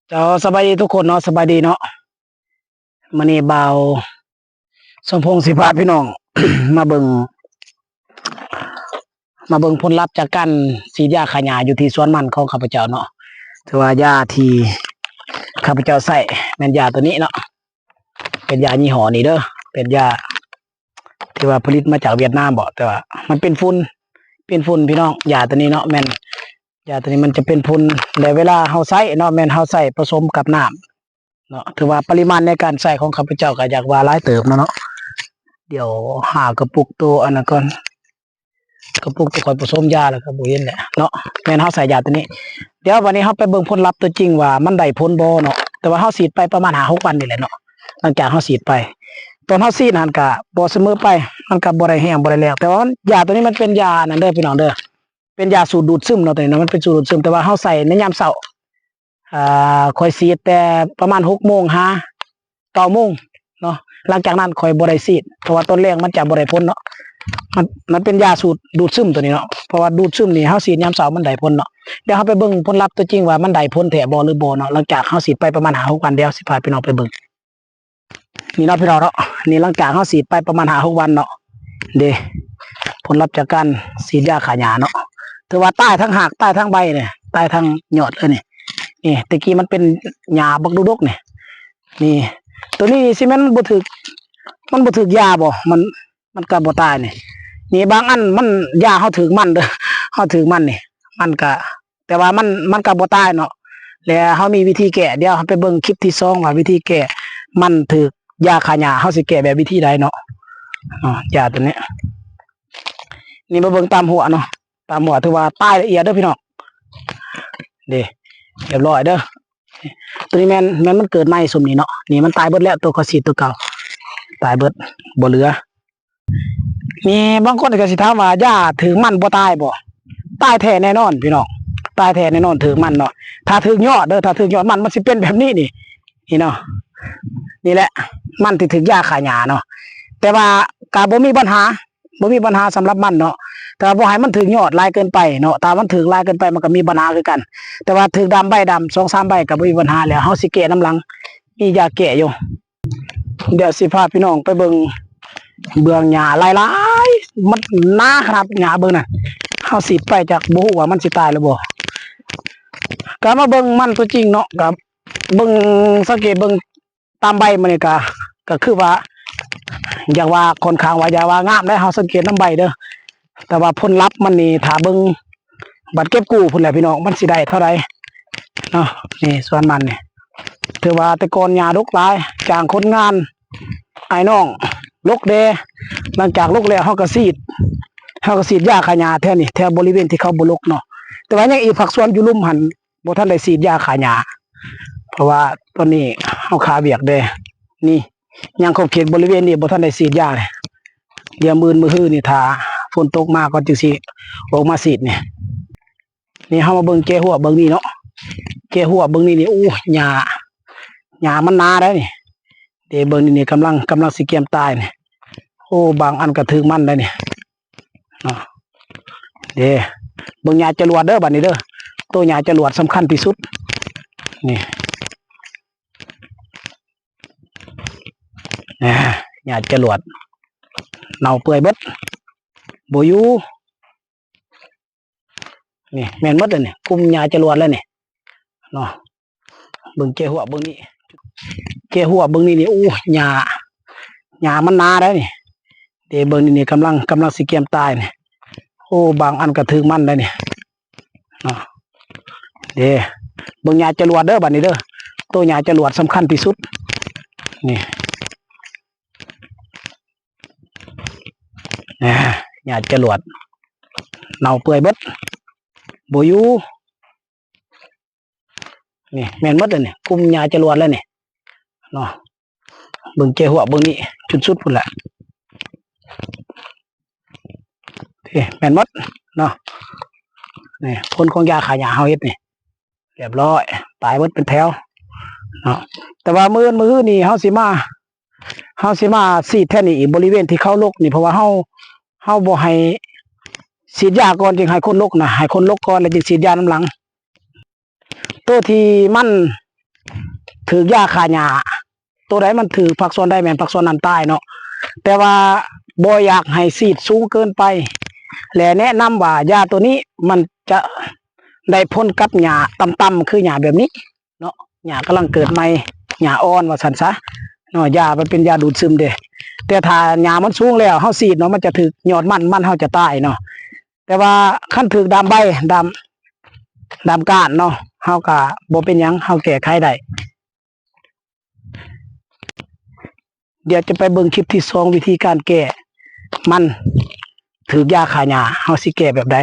ເຈົ້າ ສະບາຍດີທຸກຄົນເນາະ ສະບາຍດີເນາະ. ມື້ນີ້ບ່າວສົມພົງຊິພາພີ່ນ້ອງ ມາເບິ່ງ ມາເບິ່ງຜົນລັບຈາກການສີດຢາຂ້າຫຍ້າຢູ່ທີ່ສວນມັນຂອງຂ້າພະເຈົ້າເນາະ. ຖືວ່າຢາທີ່ຂ້າພະເຈົ້າໃຊ້ແມ່ນຢາໂຕນີ້ເນາະ ເປັນຢາຍີ່ຫໍ້ນີ້ເດີ ເປັນຢາທີ່ວ່າຜະລິດມາຈາກຫວຽດນາມບໍ ແຕ່ວ່າມັນເປັນຝຸ່ນ ເປັນຝຸ່ນພີ່ນ້ອງ. ຢາໂຕນີ້ເນາະ ແມ່ນ ຢາໂຕນີ້ມັນຈະເປັນຝຸ່ນ ແລະເວລາເຮົາໃຊ້ເນາະ ແມ່ນເຮົາໃຊ້ປະສົມກັບນ້ຳເນາະ. ຖືວ່າປະລິມານໃນການໃຊ້ຂອງຂ້າພະເຈົ້າກໍຢາກວ່າຫຼາຍເຕີບເນາະ ເນາະ. ດຽວຫາກະປຸກໂຕອັນນັ້ນກ່ອນ ກະປຸກໂຕຂ້ອຍປະສົມຢາແລ້ວກໍບໍ່ເຫັນແຫຼະເນາະ ແມ່ນເຮົາໃສ່ຢາໂຕນີ້. ດຽວບັດນີ້ເຮົາໄປເບິ່ງຜົນລັບຕົວຈິງວ່າມັນໄດ້ຜົນບໍ່ເນາະ. ແຕ່ວ່າເຮົາສີດໄປປະມານຫ້າຫົກວັນນີ້ແຫຼະເນາະ ຫຼັງຈາກເຮົາສີດໄປ. ຕອນເຮົາສີດຫັ້ນກະບໍ່ສະເໝີໄປ ມັນກະບໍ່ໄດ້ແຮງບໍ່ໄດ້ແລ້ວ ແຕ່ວ່າມັນ ຢາໂຕນີ້ມັນເປັນຢາອັນນັ້ນເດີພີ່ນ້ອງເດີ ເປັນຢາສູດດູດຊຶມເນາະ ໂຕນີ້ເນາະ ມັນເປັນສູດດູດຊຶມ ແຕ່ວ່າເຮົາໃສ່ໃນຍາມເຊົ້າ ອ່າ ຂ້ອຍສີດແຕ່ປະມານຫົກໂມງຫາເກົ້າໂມງເນາະ ຫຼັງຈາກນັ້ນຂ້ອຍບໍ່ໄດ້ສີດ ເພາະວ່າຕອນແລງມັນຈະບໍ່ໄດ້ຜົນເນາະ. ມັນ ມັນເປັນຢາສູດດູດຊຶມໂຕນີ້ເນາະ ເພາະວ່າດູດຊຶມນີ້ເຮົາສີດຍາມເຊົ້າມັນໄດ້ຜົນເນາະ. ດຽວເຮົາໄປເບິ່ງຜົນລັບຕົວຈິງວ່າມັນໄດ້ຜົນແທ້ບໍ່ຫຼືບໍ່ເນາະ ຫຼັງຈາກເຮົາສີດໄປປະມານຫ້າຫົກວັນ ດຽວຊິພາພີ່ນ້ອງໄປເບິ່ງ. ນີ້ເນາະພີ່ນ້ອງເນາະ ນີ້ຫຼັງຈາກເຮົາສີດໄປປະມານຫ້າຫົກວັນເນາະ ເດ້ ຜົນລັບຈາກການສີດຢາຂ້າຫຍ້າເນາະ ຖືວ່າຕາຍທັງຮາກ ຕາຍທັງໃບນີ້ ຕາຍທັງຍອດເລີຍນີ້. ນີ້ແຕ່ກີ້ມັນເປັນຫຍ້າບັກດົກໆນີ້ ນີ້ ໂຕນີ້ຊິແມ່ນມັນບໍ່ຖືກ ມັນບໍ່ຖືກຢາບໍ ມັນ ມັນກໍບໍ່ຕາຍນີ້. ນີ້ບາງອັນມັນ ຢາເຮົາຖືກມັນເດີ ເຮົາຖືກມັນນີ້ ມັນກະ ແຕ່ວ່າມັນ ມັນກໍບໍ່ຕາຍເນາະ ແລະເຮົາມີວິທີແກ້. ດຽວເຮົາໄປເບິ່ງຄລິບທີສອງວ່າວິທີແກ້ ມັນຖືກຢາຂ້າຫຍ້າ ເຮົາຊິແກ້ແບບວິທີໃດເນາະ. ເນາະ ຢາໂຕນີ້ ນີ້ມາເບິ່ງຕາມຫົວເນາະ ຕາມຫົວຖືວ່າຕາຍລະອຽດເດີພີ່ນ້ອງ ເດ້ ຮຽບຮ້ອຍເດີ. ໂຕນີ້ແມ່ນ ແມ່ນມັນເກີດໃໝ່ຊຸມນີ້ເນາະ ນີ້ມັນຕາຍເບິດແລ້ວ ໂຕເຂົາສີດໂຕເກົ່າ ຕາຍເບິດ ບໍ່ເຫຼືອ. ນີ້ບາງຄົນກໍຊິຖາມວ່າຢາຖືກມັນບໍ່ຕາຍບໍ່? ຕາຍແທ້ແນ່ນອນພີ່ນ້ອງ ຕາຍແທ້ແນ່ນອນຖືກມັນເນາະ. ຖ້າຖືກຍອດເດີ ຖ້າຖືກຍອດມັນ ມັນຊິເປັນແບບນີ້ນີ້ ນີ້ເນາະ ນີ້ແຫຼະມັນທີ່ຖືກຢາຂ້າຫຍ້າເນາະ. ແຕ່ວ່າກໍບໍ່ມີບັນຫາ ບໍ່ມີບັນຫາສຳລັບມັນເນາະ ແຕ່ວ່າບໍ່ໃຫ້ມັນຖືກຍອດຫຼາຍເກີນໄປເນາະ. ຖ້າມັນຖືກຫຼາຍເກີນໄປມັນກໍມີບັນຫາຄືກັນ ແຕ່ວ່າຖືກດຳໃບດຳສອງສາມໃບກໍບໍ່ມີບັນຫາແລ້ວ ເຮົາຊິແກ້ນຳຫຼັງ ມີຢາແກ້ຢູ່. ດຽວຊິພາພີ່ນ້ອງໄປເບິ່ງເບື້ອງຫຍ້າຫຼາຍໆ ມັນໜາຂະໜາດຫຍ້າເບິ່ງນະ ເຮົາສີດໄປຈັກບໍ່ຮູ້ວ່າມັນຊິຕາຍຫຼືບໍ່. ກໍມາເບິ່ງມັນຕົວຈິງເນາະ ກໍເບິ່ງ ສັງເກດເບິ່ງຕາມໃບມັນນີ້ ກໍ ກໍຄືວ່າ ຢາກວ່າຂ້ອນຂ້າງວ່າ ຢາກວ່າງາມເດ້ ເຮົາສັງເກດນຳໃບເດີ. ແຕ່ວ່າຜົນລັບມັນນີ້ ຖ້າເບິ່ງບັດເກັບກູ້ພຸ້ນແຫຼະພີ່ນ້ອງ ມັນຊິໄດ້ເທົ່າໃດເນາະ. ນີ້ສວນມັນນີ້ ຖືວ່າແຕ່ກ່ອນຫຍ້າດົກຫຼາຍ ຈ້າງຄົນງານ ອ້າຍນ້ອງລົກແດ່. ຫຼັງຈາກລົກແລ້ວ ເຮົາກໍສີດ ເຮົາກໍສີດຢາຂ້າຫຍ້າແຖວນີ້ ແຖວບໍລິເວນທີ່ເຂົາບໍ່ລົກເນາະ. ແຕ່ວ່າຍັງອີກພາກສ່ວນຢູ່ລຸ່ມຫັ້ນ ບໍ່ທັນໄດ້ສີດຢາຂ້າຫຍ້າ ເພາະວ່າຕອນນີ້ເຮົາຄາວຽກແດ່. ນີ້ ຍັງຂອບເຂດບໍລິເວນນີ້ບໍ່ທັນໄດ້ສີດຢາເລີຍ. ດຽວມື້ອື່ນມື້ຮືນີ້ ຖ້າຝົນຕົກມາກ່ອນຈຶ່ງຊິອອກມາສີດນີ້. ນີ້ເຮົາມາເບິ່ງແຈຫົວເບິ່ງນີ້ເນາະ ແຈຫົວເບິ່ງນີ້ນີ້ ໂອ້ ຫຍ້າ ຫຍ້າມັນໜາໄດ໋ນີ້. ເດ້ ເບິ່ງນີ້ ນີ້ກຳລັງ ກຳລັງຊິກຽມຕາຍນີ້. ໂອ້ ບາງອັນກໍຖືກມັນໄດ໋ນີ້ເນາະ. ເດ້ ເບິ່ງຫຍ້າຈະຫຼວດເດີ ບັດນີ້ເດີ ໂຕຫຍ້າຈະຫຼວດສຳຄັນທີ່ສຸດນີ້. ອ່າ ຫຍ້າຈະຫຼວດເນົ່າເປື່ອຍເບິດ ບໍ່ຢູ່. ນີ້ແມ່ນໝົດແລ້ວນີ້ ກຸ່ມຫຍ້າຈະຫຼວດແລ້ວນີ້ເນາະ. ເບິ່ງແຈຫົວເບິ່ງນີ້ ແຈຫົວເບິ່ງນີ້ນີ້ ໂອ້ ຫຍ້າ ຫຍ້າມັນໜາໄດ໋ນີ້. ເດ້ ເບິ່ງນີ້ນີ້ ກຳລັງ ກຳລັງຊິກຽມຕາຍນີ້. ໂອ້ ບາງອັນກໍຖືກມັນໄດ໋ນີ້ເນາະ. ເດ້ ເບິ່ງຫຍ້າຈະຫຼວດເດີ ບັດນີ້ເດີ ໂຕຫຍ້າຈະຫຼວດສຳຄັນທີ່ສຸດນີ້. ອ່າ ຫຍ້າຈະຫຼວດເນົ່າເປື່ອຍເບິດ ບໍ່ຢູ່. ນີ້ແມ່ນໝົດແລ້ວນີ້ ກຸ່ມຫຍ້າຈະຫຼວດແລ້ວນີ້ເນາະ. ເບິ່ງແຈຫົວເບິ່ງນີ້ ຈຸດສຸດພຸ້ນແຫຼະ. ເດ້ ແມ່ນໝົດເນາະ. ນີ້ ຜົນຂອງຢາຂ້າຫຍ້າເຮົາເຮັດນີ້ ຮຽບຮ້ອຍ ຕາຍເບິດເປັນແຖວເນາະ. ແຕ່ວ່າມື້ອື່ນມື້ຮືນີ້ເຮົາຊິມາ ເຮົາຊິມາສີດແຖວນີ້ອີກ ບໍລິເວນທີ່ເຂົາລົກນີ້ ເພາະວ່າເຮົາ ເຮົາບໍ່ໃຫ້ສີດຢາກ່ອນຈຶ່ງໃຫ້ຄົນລົກນະ ໃຫ້ຄົນລົກກ່ອນແລ້ວຈຶ່ງສີດຢານຳຫຼັງ. ໂຕທີ່ມັນ ຖືກຢາຂ້າຫຍ້າ ໂຕໃດມັນຖືກ ພາກສ່ວນໃດແມ່ນພາກສ່ວນນັ້ນຕາຍເນາະ. ແຕ່ວ່າບໍ່ຢາກໃຫ້ສີດສູງເກີນໄປ ແລະ ແນະນຳວ່າຢາໂຕນີ້ມັນຈະໄດ້ຜົນກັບຫຍ້າຕ່ຳໆ ຄືຫຍ້າແບບນີ້ເນາະ ຫຍ້າກຳລັງເກີດໃໝ່ ຫຍ້າອ່ອນວ່າຊັ້ນຊະເນາະ. ຢາມັນເປັນຢາດູດຊຶມເດ້ ແຕ່ຖ້າຫຍ້າມັນສູງແລ້ວ ເຮົາສີດເນາະ ມັນຈະຖືກຍອດມັນ ມັນເຮົາຈະຕາຍເນາະ. ແຕ່ວ່າຄັນຖືກດາມໃບ ດາມ ດາມກ້ານເນາະ ເຮົາກະບໍ່ເປັນຫຍັງ ເຮົາແກ້ໄຂໄດ້. ດຽວຈະໄປເບິ່ງຄລິບທີສອງ ວິທີການແກ້ມັນ ຖືກຢາຂ້າຫຍ້າ ເຮົາຊິແກ້ແບບໃດ.